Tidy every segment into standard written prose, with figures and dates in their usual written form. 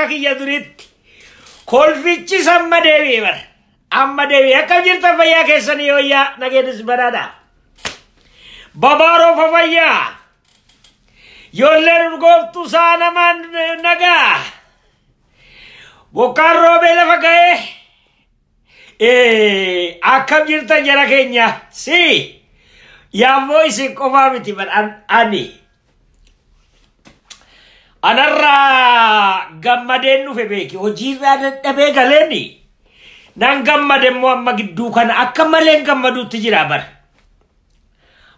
Akka kiyya duriitti. Kolfichis amma deebi'e bara. Amma deebi'e. Akkam jirtan fayyaa keessanii yooyyaa nageenis badhaadha. Babaaroo fafayyaa. Ijoolleen urgooftuu isaa namaan nagaa. Bokkaan roobee lafa ga'ee. Akkam jirtan jara keenya si yaammoo isin qofaa miti ani anarraa gammadeen dhufe beeki hojiirraa dadhabee galeeni nan gammade immoo amma gidduu kana akka maleen gammaduutti jira bara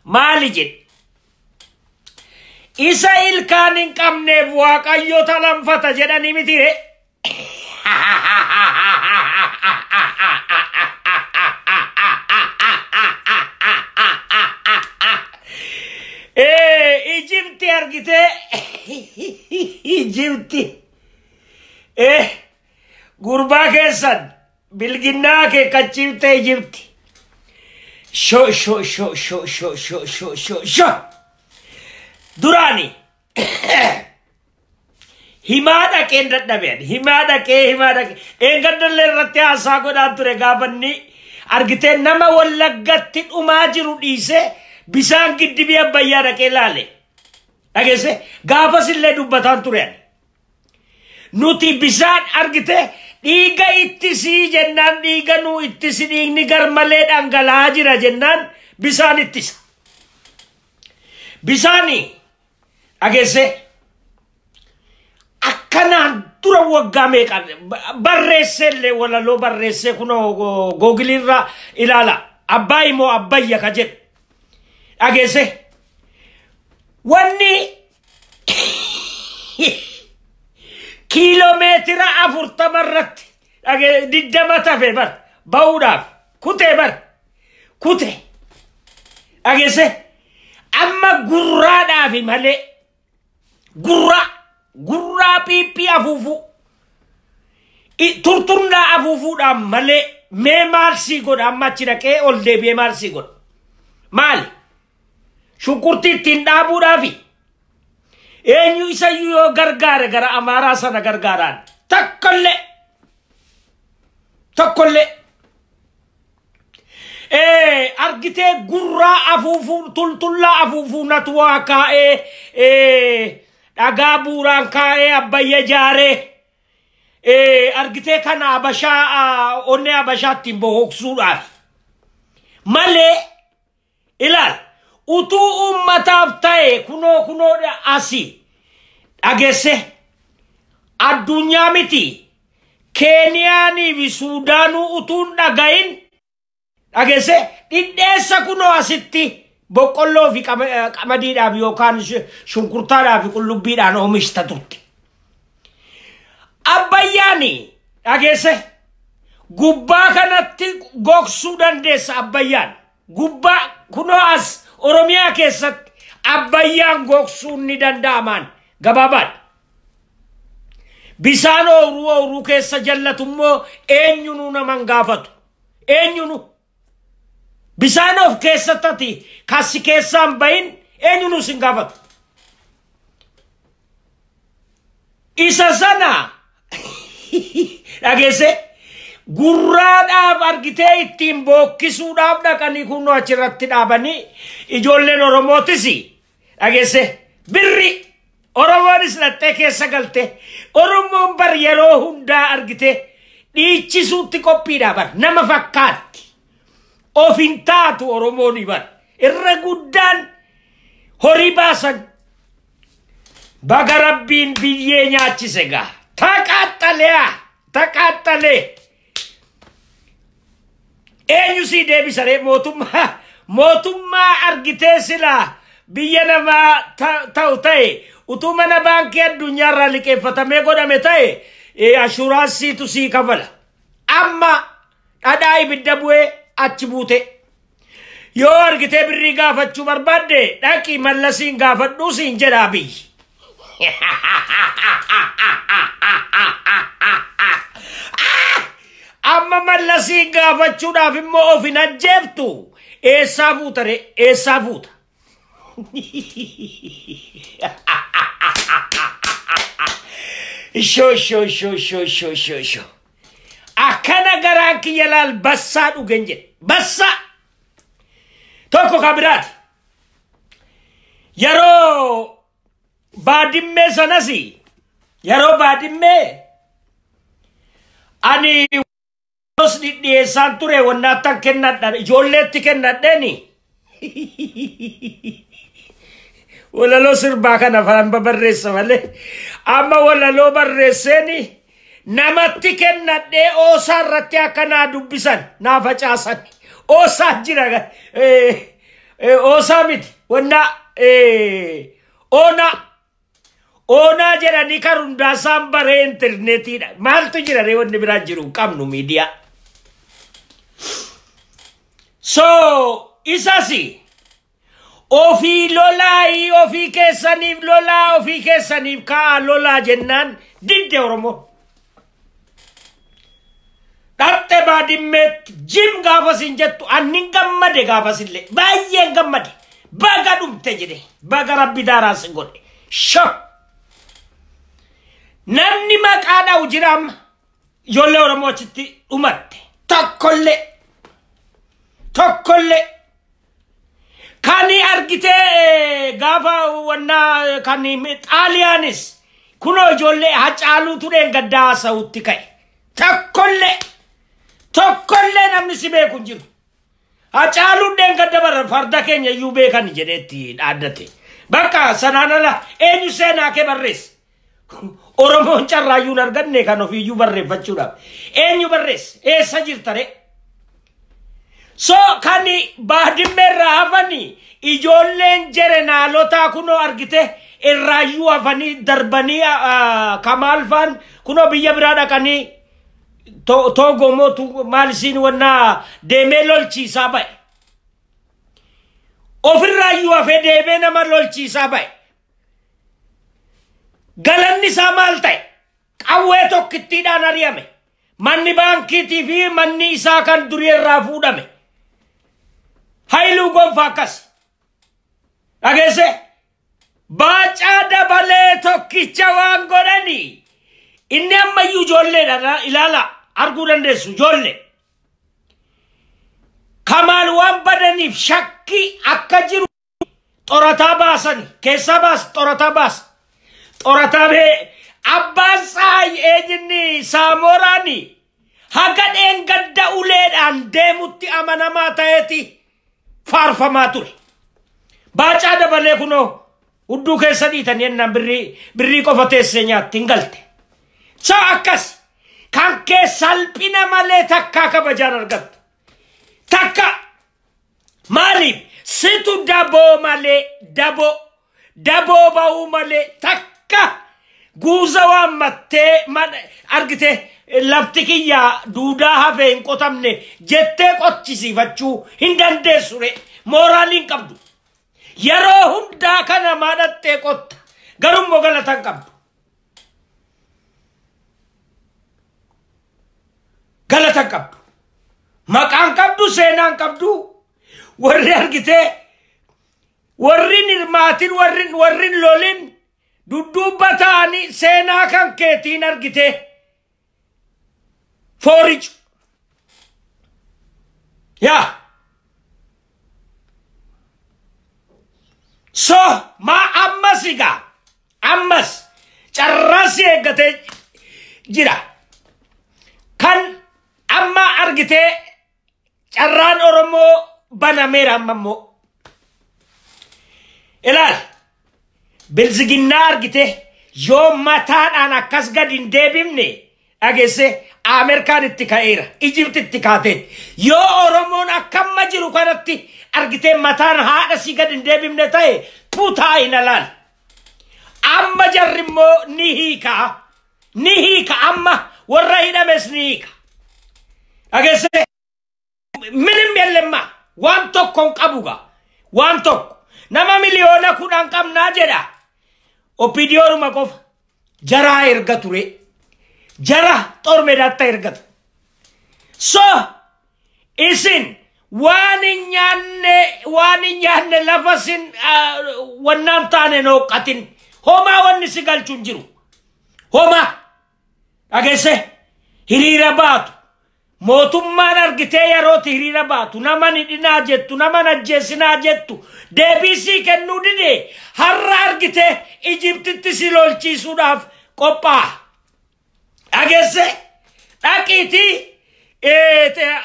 maali jedhe isa ilkaan hin qabneef waaqayyo talanfata jedhanii miti re. Ijipti argitee Ijipti gurbaa keessan bilginnaa kee kachiifte Ijipti sho sho sho sho sho sho sho sho sho duraani himaa dhaqeen dadhabeen himaa dhaqee eengaddallee irratti haasaa godhaan ture gaafanni argitee nama Wallaggatti dhumaa jiru dhiisee bisaan giddibii Abbayyaa dhaqee laale. Dhageesse gaafas illee dubbataan ture. Nuti bisaan argite dhiiga ittisii jennaan dhiiga nuu ittisi dhiigni garmalee dhangala'aa jira jennaan bisaan ittisa. Bisaani dhageesse akkanaan dura waggaa meeqa barreessee illee walaloo barreessee kunoo googiliirra ilaala. Abbaa immoo Abbayya ka jedhu. Dhageesse wanni kiiloomeetira 40 irratti 20 tafe bar ba'uudhaaf kutee bar kute dhageesse amma gurraadhaafi malee gurraa piippii afuufuu turturnaa afuufuudhaan malee mee maal sii godha amma achi dhaqee ol deebi'ee maal sii godha maali? Shunkurtii ittiin dhaabuudhaafi eenyu isayyuu yoo gargaare gara Amaaraa sana gargaaraan tokkollee argitee gurraa afuufuu tultullaa afuufuu natu waa kaa'ee dhagaa buuraan kaa'ee Abbayya jaaree argitee kana Abashaa onnee Abashaa ittiin bohoksuudhaaf malee ilaal. Utuu uummataaf ta'e kunoo asii dhageesse addunyaa miti Keeniyaanii fi Suudaanuu utuun dhagayin dhageesse dhidheessa kunoo asitti boqqolloo fi qamadiidhaaf yookaan shunkurtaadhaaf fi qullubbiidhaan oomishta turte. Abbayyaani dhageesse gubbaa kanatti gogsuu dandeessa Abbayyaan gubbaa kunoo as Oromiyaa keessatti Abbayyaan gogsuun ni danda'amaan gabaabaadha. Bisaan ooyiruu keessa jallatu immoo eenyunuu naman gaafatu. Eenyunuu. Bisaan of keessatti ati kassi keessaan bahin eenyunuu sin gaafatu. Isa sana dhageesse gurraadhaaf argitee ittiin bookkisuudhaaf dhaqanii kunoo achirratti dhaabanii ijoolleen Oromootis dhageesse birri Oromoonis lattee keessa galte Oromoon bar yeroo hundaa argite dhiichisuutti qophiidha bar nama fakkaatti of hin taatu Oromoon bar irra guddaan horii baasan baga Rabbiin biyyee nyaachise gaa taqaaxxalee eenyu sii deebisaree mootummaa argitee silaa biyya namaa ta'u ta'e utuu mana baankii addunyaarraa liqeeffatamee godhame ta'e ashuuraansiitu sii kafala. Amma dhadhaa ibidda bu'ee achi buute. Yoo argitee birrii gaafachuu barbaadde dhaqii Mallasiin gaafadhuu siin jedha biyyi. Amma Mallasiin gaafachuudhaaf immoo of hin ajjeeftu. Eessaa fuuta ree? Eessaa fuuta? Ishoo ishoo ishoo ishoo ishoo ishoo ishoo. Akkana garaan kiyya laal bassaa dhugen jedhe. Bassaa. Tokko kan biraati. Yeroo baadimmee sanas, yeroo baadimmee ani os dhidhiyeessaan ture, wannaattan kennadha, ijoolleetti kennadheeni. Walaloo sirbaa kana afaan barreessa malee, amma walaloo barreesseeni namatti kennadhee oosaa irratti akka naa dubbisan naa facaasan. Oosaa jira, oosaa miti, wannaa oonaa oonaa jedhanii kan hundaasaan baree intarneetiidha. Maaltu jira ree? Wanni biraa jiru hin qabnu miidiyaa. So isas ofii lolaayii, ofii keessaniif lolaa, ofii keessaniif ka'aa lolaa jennaan didde Oromoo. Dharxe baadimmeetti jim gaafa sin jettu annin gammade, gaafasillee baay'een gammade, baga dhumte jedhe, baga rabbi daaraa sin godhe. Sho namni maqaa dha'u jira amma ijoollee Oromoo achitti dhumatte? Tokkollee, tokkollee. Kan argitee gaafa wannaa kan Xaaliyaanis kunoo ijoollee Hacaaluu tureen gaddaa haasa'utti ka'e. Tokkollee, tokkollee namni si beeku hin jiru. Hacaaluun dheengadda bara farda keenya iyyuu beekan jedheetti dhaaddate. Bakka sanaan ala eenyu seenaa kee barreesse? Oromoon carraayyuu hin arganne kan ofiiyyuu barreeffachuudhaaf. Eenyu barreesse? Eessa jirta ree? So kan baadimmeerraa hafanii ijoolleen jerenaalotaa kunoo argite irraayyuu hafanii darbanii, Kamaal faan kunoo biyya biraa dhaqanii, Toogoo mootu maal isiin wannaa deemee lolchiisaa ba'e. Ofirraayyuu hafee deemee nama lolchiisaa ba'e. Galanni isaa maal ta'e? Qawwee tokkittiidhaan ari'ame. Manni baankiitii fi manni isaa kan durii irraa fuudhame. Haayiluu Gonfaa akkas. Dhageesse? Baacaa Dabalee tokkicha waan godhanii. Inni ammayyuu ijoolleedha, ilaala, arguu dandeessu ijoollee. Kamaal waan badaniif shakkii akka jiru xorataa baasani. Keessaa baas, xorataa baas. Xorataa bee abbaan Tsahaay eenyinni Saamoraani haga dheengadda uleedhaan deemutti amanamaa ta'eeti faarfamaa ture. Baacaa Dabalee kunoo hudduu keessa dhiitanii ennaan birrii birrii qofa teessee nyaatti hin galte. So akkas kan kee salphina malee takkaa kabajaan argattu. Takka maaliif situ daboo malee, daboo daboo ba'uu malee takka guuza waan mattee argite lafti kiyyaa duudaa hafee hin qotamne jettee qochisiifachuu hin dandeessu re, mooraalii hin qabdu. Yeroo hundaa kana maadhattee qotta, garummoo galata hin qabdu. Galata hin qabdu. Maqaan qabdu, seenaan qabdu, warri argitee warri hirmaatin, warri lolin dudduubba ta'anii seenaa kan keetiin argitee fooricu. Yaa. So maa ammas egaa ammas carraa si eeggatee jira. Kan amma argitee carraan Oromoo banameera amma immoo. Ilaal, bilziginnaa argite yoo mataadhaan akkas gad hin deebifne, dhageesse, Ameerikaan itti ka'eera, Ijipti itti kaateetti. Yoo Oromoon akkamma jiru kanatti argitee mataan haadha si gad hin deebifne ta'e, putaa hin alaal. Amma jarri immoo ni hiika. Ni hiika, amma warra hidhames ni hiika. Dhageesse, ምንም የለማ, waan tokko hin qabu gaa, waan tokko nama 10 miliyoona qabnaa jedha. OPDOnuma qofa jaraa erga ture, jara xormedatta ergatu. So isin waan hin nyaanne, waan hin nyaanne lafa sin wannaan taane nooqqatin. Homaa wanni si galchu hin jiru homaa. Dhageesse hiriira baatu. Mootummaan argitee yerooti hiriira baatu nama hidhinaa jettu nama ajjeesinaa jettu deebii sii kennuu didee har'a argitee Ijiptitti si lolchiisuudhaaf qophaa'a. Dhageesse dhaqiitii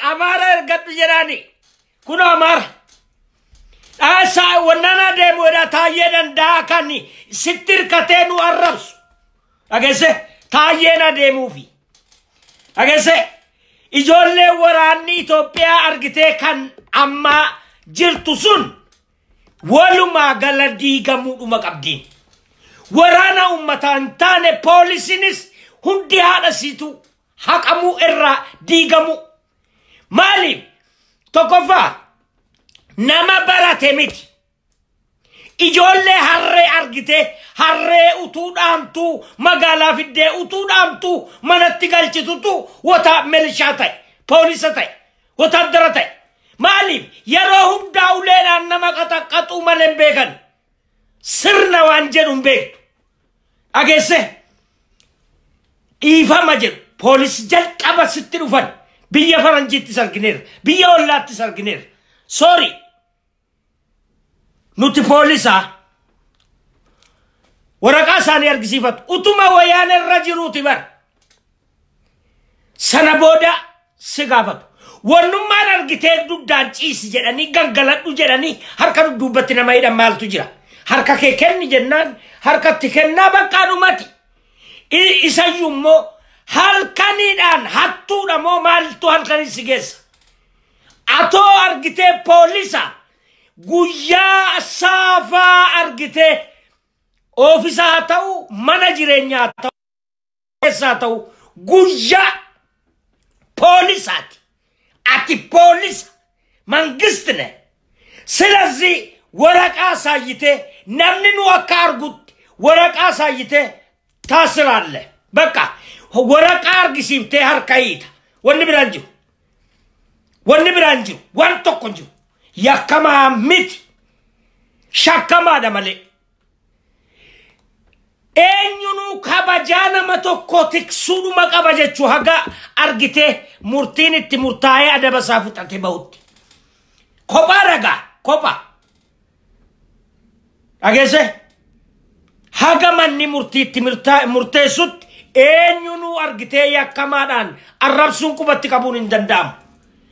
Amaara ergadhu jedhaani kun Amaara. Dhaasaa wannaan adeemu jedha Taayyee Danda'a kan sitti hirkatee nu arrabsu. Dhageesse Taayyeen adeemuufi. Dhageesse ijoollee waraanni Itoophiyaa argitee kan ammaa jirtu sun walumaa gala diigamuudhuma qabdiin. Waraana uummataa hin taane poolisiinis hundi haadha siitu haqamuu irraa diigamuu. Maaliif? Tokkoffaa nama barate miti. Ijoollee harree argitee harree utuu dhaamtuu magaalaa fiddee utuu dhaamtuu manatti galchitutu wata milishaa ta'e poolisa ta'e wotaaddara ta'e. Maaliif yeroo hundaa uleedhaan nama qaxaqqaxuu malee hin beekan. Sirna waan jedhu hin beektu. Dhageesse dhiifama jedhu poolisi jalqaba sitti dhufan biyya faranjiittis argineerra biyya ollaattis argineerra. Sorry. Nuti poolisaa waraqaa isaanii argisiifatu utuma wayyaan irra jiruuti bara. Sana booda si gaafatu. Wannummaan argitee dugdaan ciisi jedhanii gangaladhu jedhanii harka dudduubatti nama hidhan maaltu jira. Harka kee kenni jennaan harkatti kennaa bakkaadhumati. Isayyuu immoo halkaniidhaan hattuudha moo maaltu halkanii si geessa. Atoo argitee poolisa guyyaa saafaa argitee oofisa haa ta'u mana jireenyaa haa ta'u keessa haa ta'u guyyaa poolisaati. Ati poolisa mangistne. ስለዚህ waraqaa saayyitee namni nu akka argutti waraqaa saayyitee taasiraalle. Bakka waraqaa argisiiftee harka hiita. Wanni biraan jiru. Wanni biraan jiru. Waan tokko hin jiru. Yakkamaa miti. Shakkamaadha malee. Eenyunuu kabajaa nama tokko tiksuudhuma qaba jechuu haga argitee murtiin itti murtaa'ee adaba isaa fixatee bahutti. Kophaa ragaa kophaa. Dhageesse haga manni murtiitti murteessutti eenyunuu argitee yakkamaadhaan arrabsuun qubatti qabuun hin danda'amu.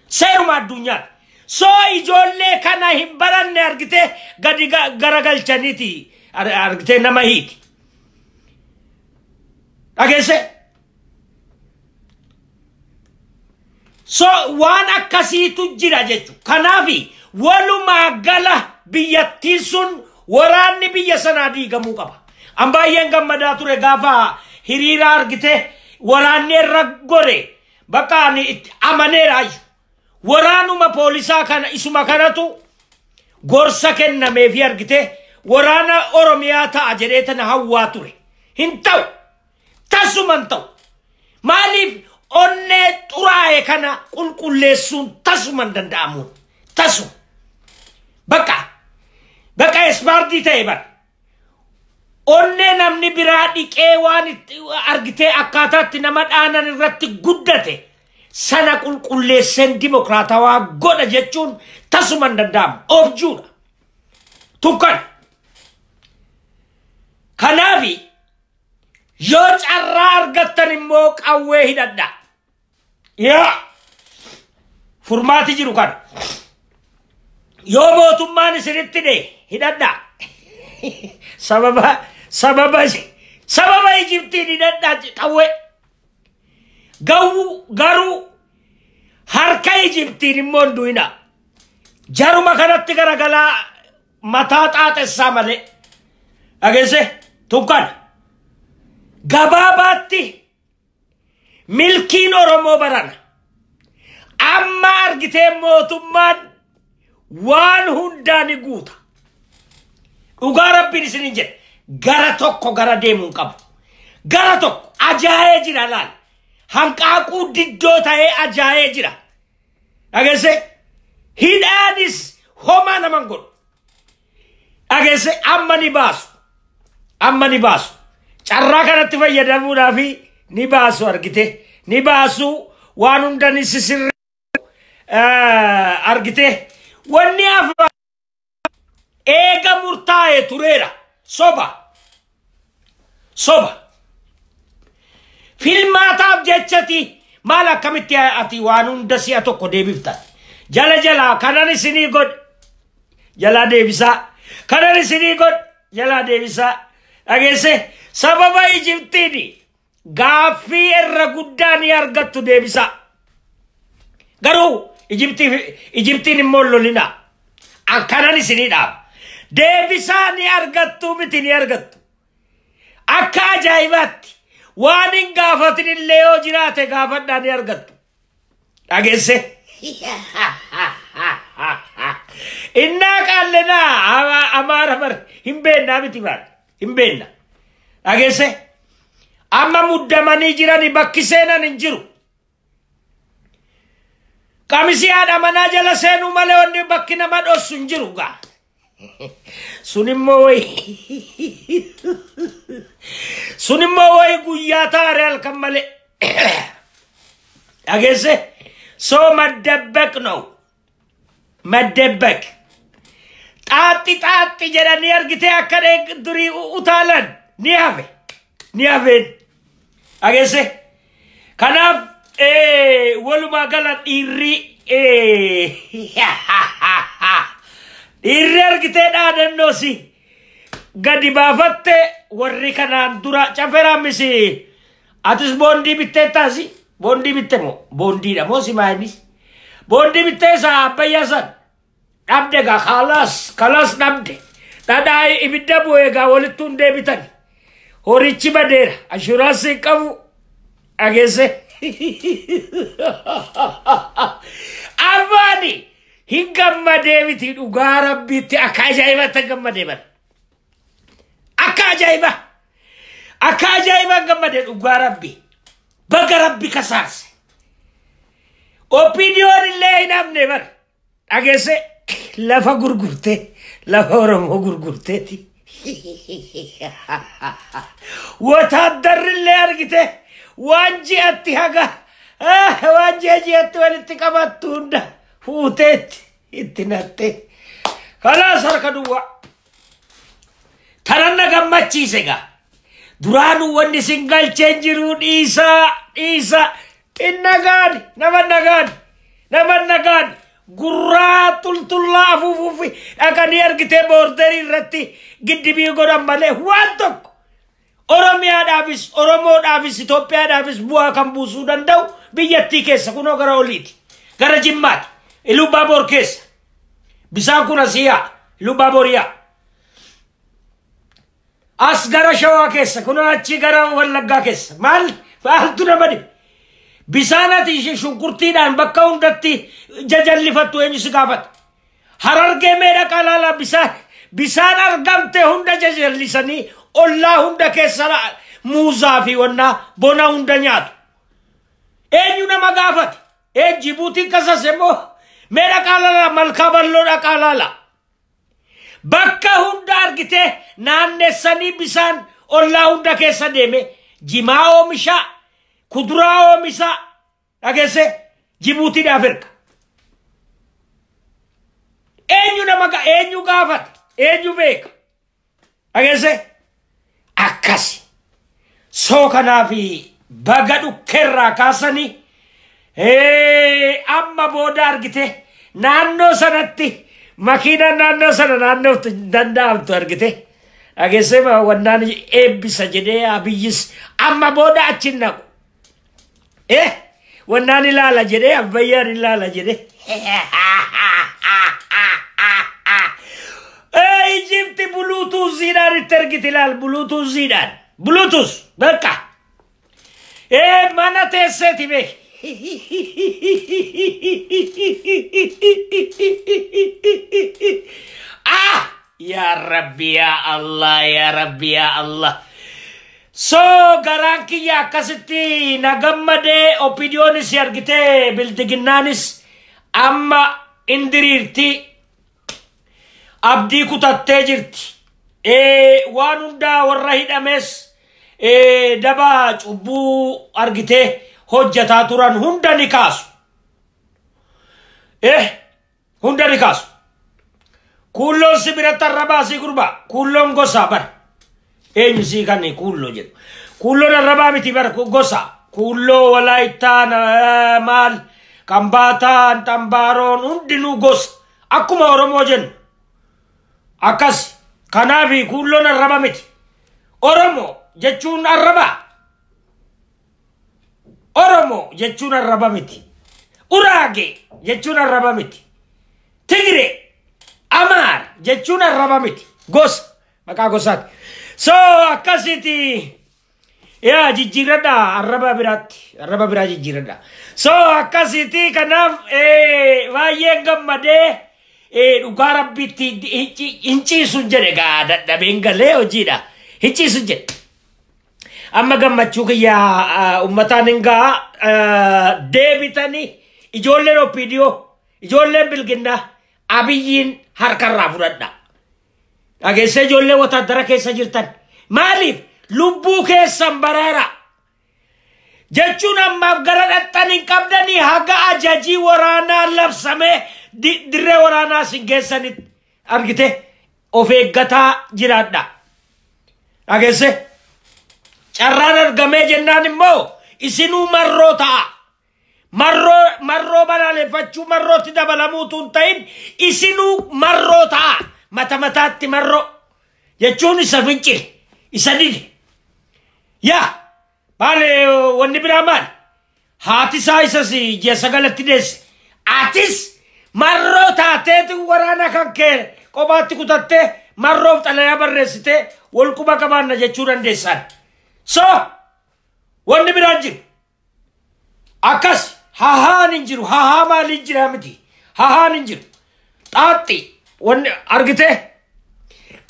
Seeruma addunyaati. Soo ijoollee kana hin baranne argitee gadi garagalchaniiti argitee nama hiiti. Dhageesse? So waan akkasiitu jira jechuudha. Kanaafi walumaa gala biyyattiin sun waraanni biyya sanaa diigamuu qaba. An baay'een gammadaa ture gaafa hiriira argite waraanni irra gore bakka ani itti amaneera. Waraanuma poolisaa kana isuma kanatu gorsa kennameefi argite waraana Oromiyaa ta'a jedhee tana hawwaa ture. Hin ta'u. Tasuma hin ta'u. Maaliif onnee xuraa'e kana qulqulleessuun tasuma hin danda'amu. Tasuma. Bakka bakka ismaartii ta'e bara. Onnee namni biraa dhiqee waan argitee akkaataatti nama dhaanan irratti guddate sana qulqulleesseen dimokiraatawaa godha jechuun tasuma hin danda'amu. Oobjuudha. Tukkan. Kanaafi yoo carraa argattan immoo qawwee hidhadha. Yaa furmaati jiru kana. Yoo mootummaan isinitti dhee hidhadha. Sababa sababa sababa Ijiptiin hidhadha qawwee. Garuu harka Ijiptiin immoo hin du'ina. Jaruma kanatti garagalaa mataa xaaxessaa malee. Dhageesse tukkan. Gabaabaatti milkiin Oromoo barana. Amma argitee mootummaan waan hundaa ni guuta. Dhugaa Rabbiin isiniin jedhe gara tokko gara deemuu qabu. Gara tokko ajaa'ee jira laal. Hanqaaquu diddoo ta'ee ajaa'ee jira. Dhageesse hidhaanis homaa naman godhu. Dhageesse amma ni baasu. Amma ni baasu. Carraa kanatti fayyadamuudhaaf Ni baasu argite. Ni baasu waan hunda ni sisirre argite. Wanni afaan eega murtaa'e tureera. Soba. Soba. Filmaataaf jechati maal akkamitti ati waan hunda si'a tokko deebiftan. Jala jala kanan isinii godhe jalaa deebisaa. Kanan isinii godhe jalaa deebisaa. Dhageesse sababa Ijiptiin gaaffii irra guddaa ni argattu deebisaa. Garuu Ijiptiin immoo lolinaa. Akkanan isinii dhaaba. Deebisaa ni argattu miti ni argattu. Akka ajaa'ibaatti waan hin gaafatin illee yoo jiraate gaafadhaa ni argattu. Dhageesse. Innaa qaallenaa amaara bar hin beennaa miti baal hin beenna. Dhageesse. Amma muddamanii jirani bakki seenan hin jiru. Qamisii haadha manaa jala seenuu malee wanni bakki nama dhossu hin jiru gaa. Sun immoo wayi sun immoo wayi guyyaa taare halkan malee. Dhageesse. Soo maddabbaq ነው. Maddabbaq. Xaaxi xaaxi jedhanii argitee akka durii utaalan ni hafe. Ni hafeen. Dhageesse. Kanaaf walumaa gala dhiirri dhiirri argitee dhaadannoosi gadi baafatte warri kanaan dura caferaamis atis boondii bittee taasi boondii bitte moo boondiidha moo simaanis boondii bittee isaa abbayyaa san dhabde gaa kalaas kalaas dhabde dhadhaa ibidda bu'ee gaa walitti hin deebitan horichi badeera ashuraansii hin qabu dhageesse. Afaani hin gammadee miti dhugaa rabbiitti akka ajaa'ibatti gammadee bara. Akka ajaa'iba akka ajaa'iba gammadee dhugaa rabbi baga rabbi kasaase. Opiniyoon illee hin hafne bara. Dhageesse lafa gurgurtee lafa Oromoo gurgurteeti. Wotaaddarri illee argite waan ji'atti haga waan ji'a ji'atti walitti qabattu hunda fuuteetti itti natte. Kalaas harka duwwaa. Tanan na gammachiise gaa. Duraanuu wanni isin galcheen jiru dhiisaa dhiisaa. Hin nagaan nama nagaan nama nagaan gurraa tultullaa afuufuufi dhaqanii argitee boorderii irratti giddibii godhan malee waan tokko Oromiyaadhaafis Oromoodhaafis Itoophiyaadhaafis bu'aa kan buusuu danda'u biyyattii keessa kunoo gara oliiti gara Jimmaati Iluu keessa bisaan kun asii yaa Iluu yaa'a as gara Shawaa keessa kunoo achi gara Wallaggaa keessa maal maaltu nama dhibe. Bisaan ati shunkurtiidhaan bakka hundatti jajallifattu eenyu si gaafata. Harargee mee dhaqaa laalaa bisaan bisaan argamte hunda jajallisanii ollaa hunda keessa muuzaa fi wannaa bona hunda nyaatu. Eenyu nama gaafate? Ee Jibuutiin kasase moo mee dhaqaa laalaa malkaa bal'oo dhaqaa laalaa. Bakka hunda argitee naannessanii bisaan ollaa hunda keessa deeme jimaa oomishaa. Kuduraa oomishaa dhageesse Jibuutiidhaaf erga. Eenyu nama eenyu gaafata eenyu beeka dhageesse akkasi. Soo kanaaf baga dhukkeerraa kaasanii amma booda argite naannoo sanatti makiinaan naannoo sana naannootti danda'amtu argite. Dhageesse wannaan eebbisa jedhee Abiyyis amma booda achi hin naqu. Wannaan ilaala jedhee abbayyaan ilaala jedhee. Ijipti buluutuuziidhaan itti ergiti ilaal buluutuuziidhaan. Buluutuuz bakka. Mana teesseeti beek. Ah! Yaa Rabbi yaa Allah yaa Rabbi yaa Allah. Soo garaan kiyya akkasitti na gammadee opiniyoonis argitee bildiginnaanis amma indiriirti abdii kutattee jirti. Waan hundaa warra hidhames Daba cubbuu argitee hojjataa turan hunda ni kaasu. Hunda ni kaasu. Kuulloon si biratti arrabaa si gurbaa. Kuulloon gosaa bara. Eenyu sii kan kuulloo jedhu. Kuulloon arrabaa miti bara gosa. Kuulloo Walaayittaan maal Kambaataan Tambaaroon hundinuu gosa. Akkuma Oromoo jennu. Akkas kanaaf kuulloon arraba miti. Oromoo jechuun arraba. Oromoo jechuun arraba miti. Uraagee jechuun arraba miti. Tigree, Amaar jechuun arraba miti. Gosa maqaa gosaati. So akkasitti yaa jijjiiradha arraba biraatti. Arraba biraa jijjiiradha. So akkasitti kanaaf baay'een gammadee dhugaa rabbiitti hin ciisu jedhe gaa dadhabeen galee hojiidha. Hin ciisu jedhe. Amma gammachuu kiyya uummataan hin ga'a deebitanii ijoolleen OPDO ijoolleen Bilginnaa Abiyyiin harkarraa fudhadha. Dhageessee ijoollee wataadara keessa jirtan maaliif lubbuu keessan baraara jechuun ammaaf gara dhaxxan hin qabdanii haga ajajii waraanaa labsamee dirree waraanaa sin geessanitti argite of eeggataa jiraadha. Dhageessee carraan argamee jennaan immoo isinuu marroo ta'a. Marroo balaaleffachuu marrootti dabalamuutu hin ta'in isinuu marroo ta'a. Mata mataatti marroo jechuun isa fincile isa dide. Yaa maali wanni biraa maali? Haati isaa isas ji'a 9tti deesse. Atis marroo taateetu waraana kan kee kophaatti kutattee marroof xalayaa barreessitee wal quba qabaanna jechuu dandeessan. So wanni biraan jiru. Akkas hahaan hin jiru. Hahaa maaliin jira miti. Hahaan hin jiru. Xaaxxi wanni argitee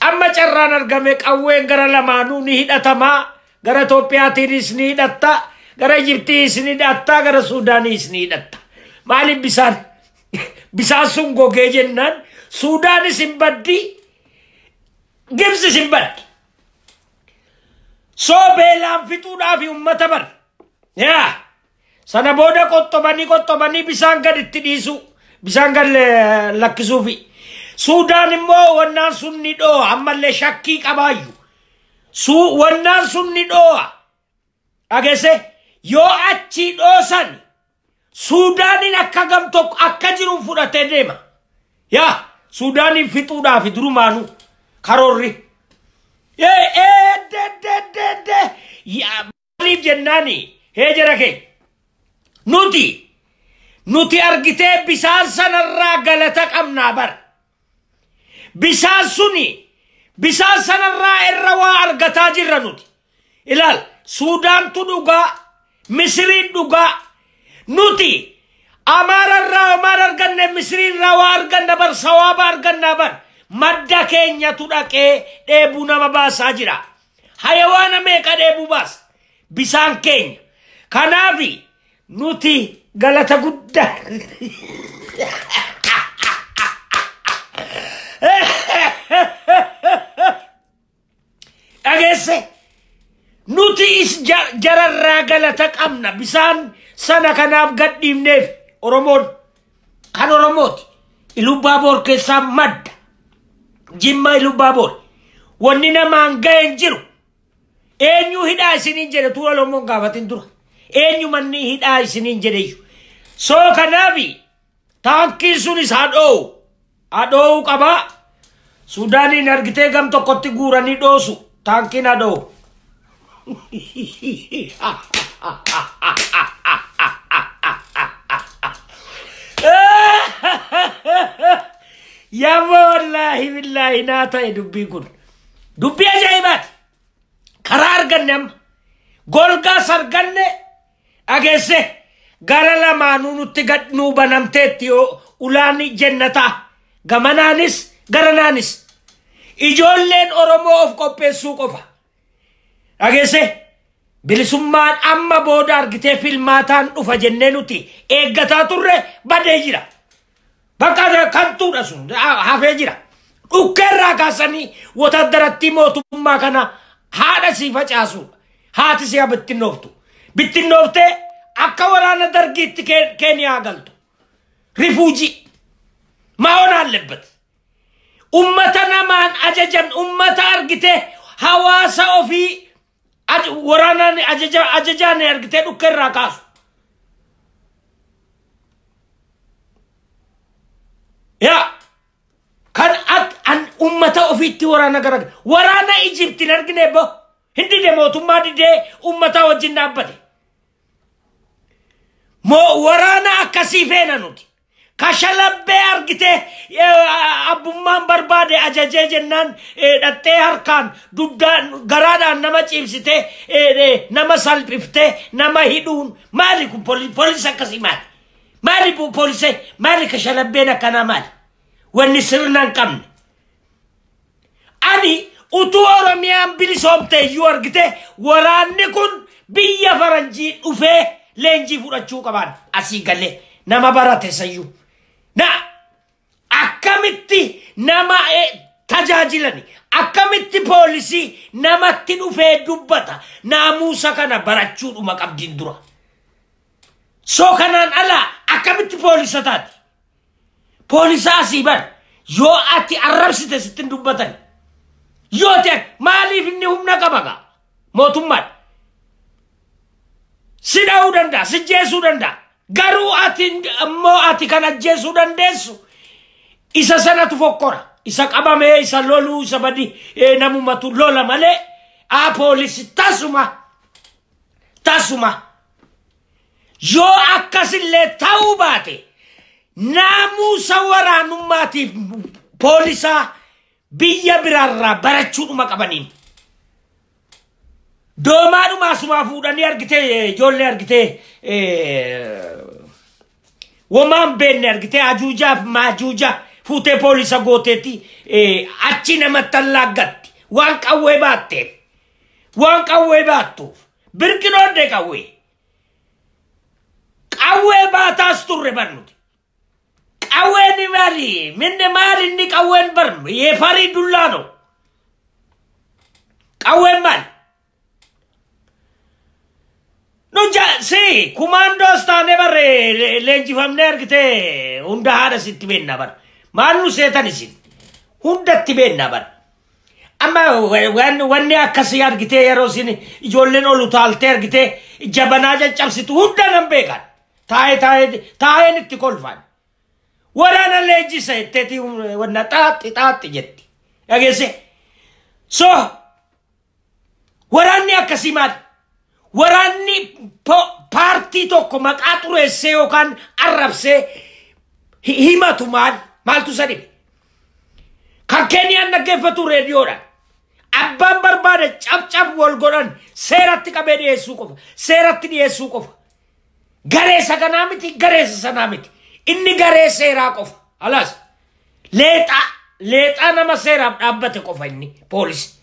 amma carraan argame qawween gara lamaanuu ni hidhatamaa. Gara Itoophiyaatiinis ni hidhatta. Gara Ijiptiinis ni hidhatta. Gara Suudaaniis ni hidhatta. Maaliif bisaan sun gogee jennaan Suudaanis hin baddi, Gibsis hin baddi. So beelaan fixuudhaaf uummata bar. Yaa sana booda qoxxobanii bisaan gaditti dhiisu. Bisaan gad lakkisuufi. Suudaan immoo wannaan sun ni dhoo'a. Ammallee shakkii qabaayyu. Wannaan sun ni dhoo'a. Dhageesse yoo achi dhoosan Suudaaniin akka gam tokko akka jiruun fudhatee deema. Yaa Suudaaniin fixuudhaaf durumaanuu karoorri. Maaliif jennaani hee jara keenya. Nuti argitee bisaan sanarraa galata qabnaa bara. Bisaan suni bisaan sanarraa irra waa argataa jirra nuti. Ilaal Suudaantu dhugaa, Misiriin dhugaa. Nuti Amaararraa homaan arganne, Misiriirraa waa arganna bar, sawaaba arganna bar. Madda keenyatu dhaqee dheebuu nama baasaa jira. Hayawaana meeqa dheebuu baasa? Bisaan keenya. Kanaafi nuti galata guddaa. Dhageesse nuti is jararraa galata qabna. Bisaan sana kanaaf gadhiifneef Oromoon kan Oromooti. Ilubbaaboor keessaa madda. Jimma Ilubbaaboor. Wanni namaan ga'e hin jiru. Eenyu hidhaa isiniin jedhe tuula Oromoon gaafatin dura. Eenyu manni hidhaa isiniin jedhe. So kanaafi taankiin sunis haa dhoo'u. Haa dhoo'uu qabaa. Suudaaniin argitee gam tokkotti guuranii dhoosu. Taankiin haa dhoo'u. Yaa wallaahi billaahi naa ta'e dubbiin kun. Dubbii ajaa'ibaati. Karaa arganne amma. Golgaas arganne dhageesse gara lamaanuu nutti gad nuu banamteetti yoo ulaan jennataa. Gamanaanis garanaanis. Ijoolleen Oromoo of qopheessuu qofa. Dhageesse bilisummaan amma booda argitee filmaataan dhufa jennee nuti eeggataa turre badee jira. Bakka kantuudha sun hafee jira. Dhukkeerraa kaasanii wotaddaratti mootummaa kana haadha sii facaasuudha. Haati si haa bittinnooftu. Bittinnooftee akka waraana dargiitti Keeniyaa galtu. Rifuujii. Maa'oon አለበት. Ummata namaan ajajan ummata argitee hawaasa ofii waraanaan ajajaan argitee dhukke irraa kaasu. Yaa kan an ummata ofiitti waraana gara waraana Ijiptiin argine bo hin dide mootummaa didee ummata wajjin dhaabbate. Moo waraana akkasii feena nuti. Kashalabbee argitee abbummaan barbaade ajajee jennaan dhattee harkaan dugdaan garaadhaan nama ciibsitee nama salphiftee nama hidhuun maali kun poolisa akkasii maali? Maali poolisa maali kashalabbeen akkanaa maali? Wanni sirna hin qabne. Ani utuu Oromiyaan bilisoomte iyyuu argitee waraanni kun biyya faranjii dhufee leenjii fudhachuu qaban asii galee nama barate sayyuu. Na akkamitti nama tajaajilani akkamitti poolisii namatti dhufee dubbata naamusa kana barachuudhuma qabdiin dura. Soo kanaan ala akkamitti poolisa taati? Poolisa asii bar yoo ati arrabsite sitti hin dubbatan. Yoo ta'e maaliif inni humna qaba gaa mootummaan? Si dha'uu danda'a, si jeesuu danda'a. Garuu ati immoo ati kan ajjeesuu dandeessu isa sanatu fokkora. Isa qabamee, isa loluu, isa badi namumatu lola malee aa poolisi tasuma tasuma yoo akkasillee ta'uu baate naamusa waraanummaatiif poolisaa biyya biraarraa barachuudhuma qabaniin. Doomaadhuma asumaa fuudhanii argitee ijoollee argitee womaan beenne argitee ajuujaaf maajuuja fuutee poolisa gooteetti achi namatti allaggatti waan qawwee baatteef waan qawwee baattuuf birqinoodde qawwee qawwee baataas turre barnuti. Qawween maali? Minne maali inni qawween barnu? Yefarii dullaa no. Qawween maali? Nu si kumaandoos taanee barre leenjifamnee argitee hunda haadha sitti beennaa bara. Maal nu seetan isin? Hundatti beennaa bara. Amma wanni akkasii argitee yeroo isin ijoolleen ol utaaltee argitee jabanaa caccabsitu hunda nan beekan. Taa'ee taa'ee taa'een itti kolfan. Waraana leenjisa jetteeti wanna xaaxi xaaxi jetti. Dhageesse? So waraanni akkasii maali? Waraanni paartii tokko maqaa xureessee yookaan arrabsee himatu maal? Maaltu isa dhibe? Kan Keeniyaan dhaggeeffatu reediyoodhaan. Abbaan barbaade cabcab wal godhan seeratti qabee dhiyeessuu qofa. Seeratti dhiyeessuu qofa. Gareessa kanaa miti, gareessa sanaa miti. Inni garee seeraa qofa. Alaas leexaa leexaa nama seeraaf dhaabbate qofa inni poolisi.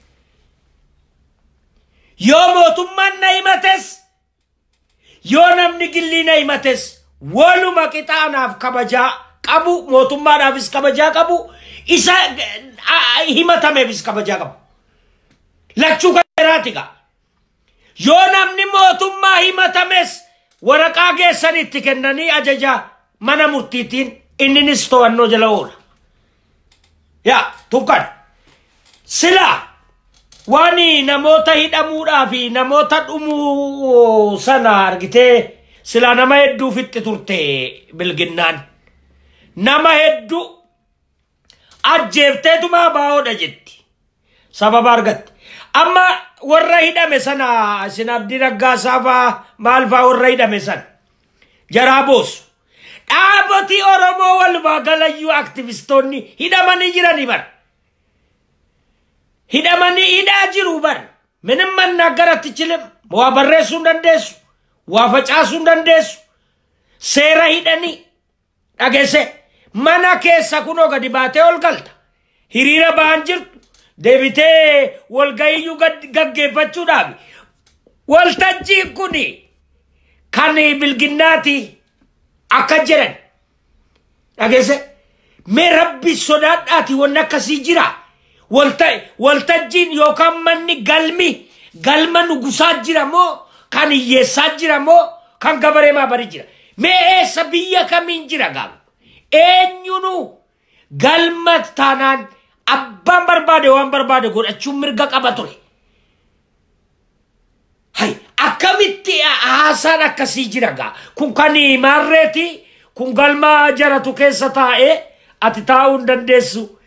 Yoo mootummaan na himates yoo namni gillii na himates waluma qixaanaaf kabajaa qabu mootummaadhaafis kabajaa qabu isa himatameefis kabajaa qabu. Lachuu kan gaa. Yoo namni mootummaa himatames waraqaa geessan itti kennanii ajaja mana murtiitiin inninis to'annoo jala oola. Yaa tukkan silaa waan namoota hidhamuudhaa fi namoota dhumuu sana argitee silaa nama hedduu fixxi turte bilginnaan. Nama hedduu ajjeefteetuma baa'oodha jetti. Sababa argatte. Amma warra hidhame sana isin Abdii Raggaasaa faa maal faa warra hidhame sana jaraa boosu. Dhaabotii Oromoo walumaa galayyuu aktivistoonni hidhamanii jiranii bara. Hidhamanii hidhaa jiru bara. Minim መናገር አትችልም. Waa barreessuu hin dandeessu. Waa facaasuu hin dandeessu. Seera hidhanii dhageesse mana keessa kunoo gadi baatee ol galta. Hiriira ba'an jirtu deebitee walga'iyyuu gaggeeffachuudhaaf. Waltajjiin kuni kan bilginnaati akka jedhan dhageesse mee rabbi sodaadhaati wanni akkasii jira. Waltajjiin yookaan manni galmi Galma nugusaa jira moo kan hiyyeessaa jira moo kan gabaree maabarii jira? Mee eessa biyya kamiin jira gaafa? Eenyunu galma taanaan abbaan barbaade waan barbaade godhachuun mirga qaba ture. Hay, akkamitti haasaan akkasii jira gaa? Kun kan maarreeti, kun galma jaratu keessa taa'ee ati taa'uu hin dandeessu.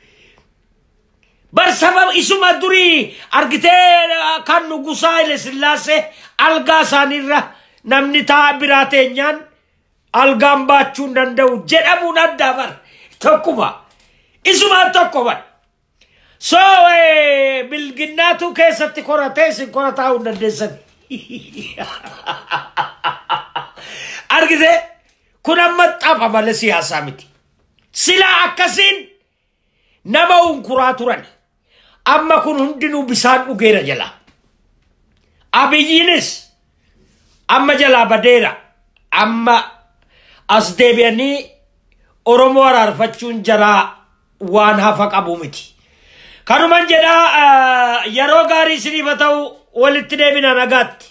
Bar sababa isuma durii argitee kan nugusaa Haile Sillaasee algaa isaaniirra namni taa'a biraa teenyaan algaan baachuu hin danda'u jedhamuun addaa bar tokkuma. Isumaan tokko bar. So bilginnaatu keessatti koratee isin kora taa'uu hin dandeessan. Argitee kun amma tapha malee siyaasaa miti. Silaa akkasiin nama unkuraa turan. Amma kun hundinuu bisaan dhugeera jala. Abiyyiinis amma jalaa badeera. Amma as deebi'anii Oromoo araarfachuun jaraa waan hafa qabu miti. Kanuman jedhaa, yeroo gaarii isiniif haa ta'u, walitti deebina, nagaatti.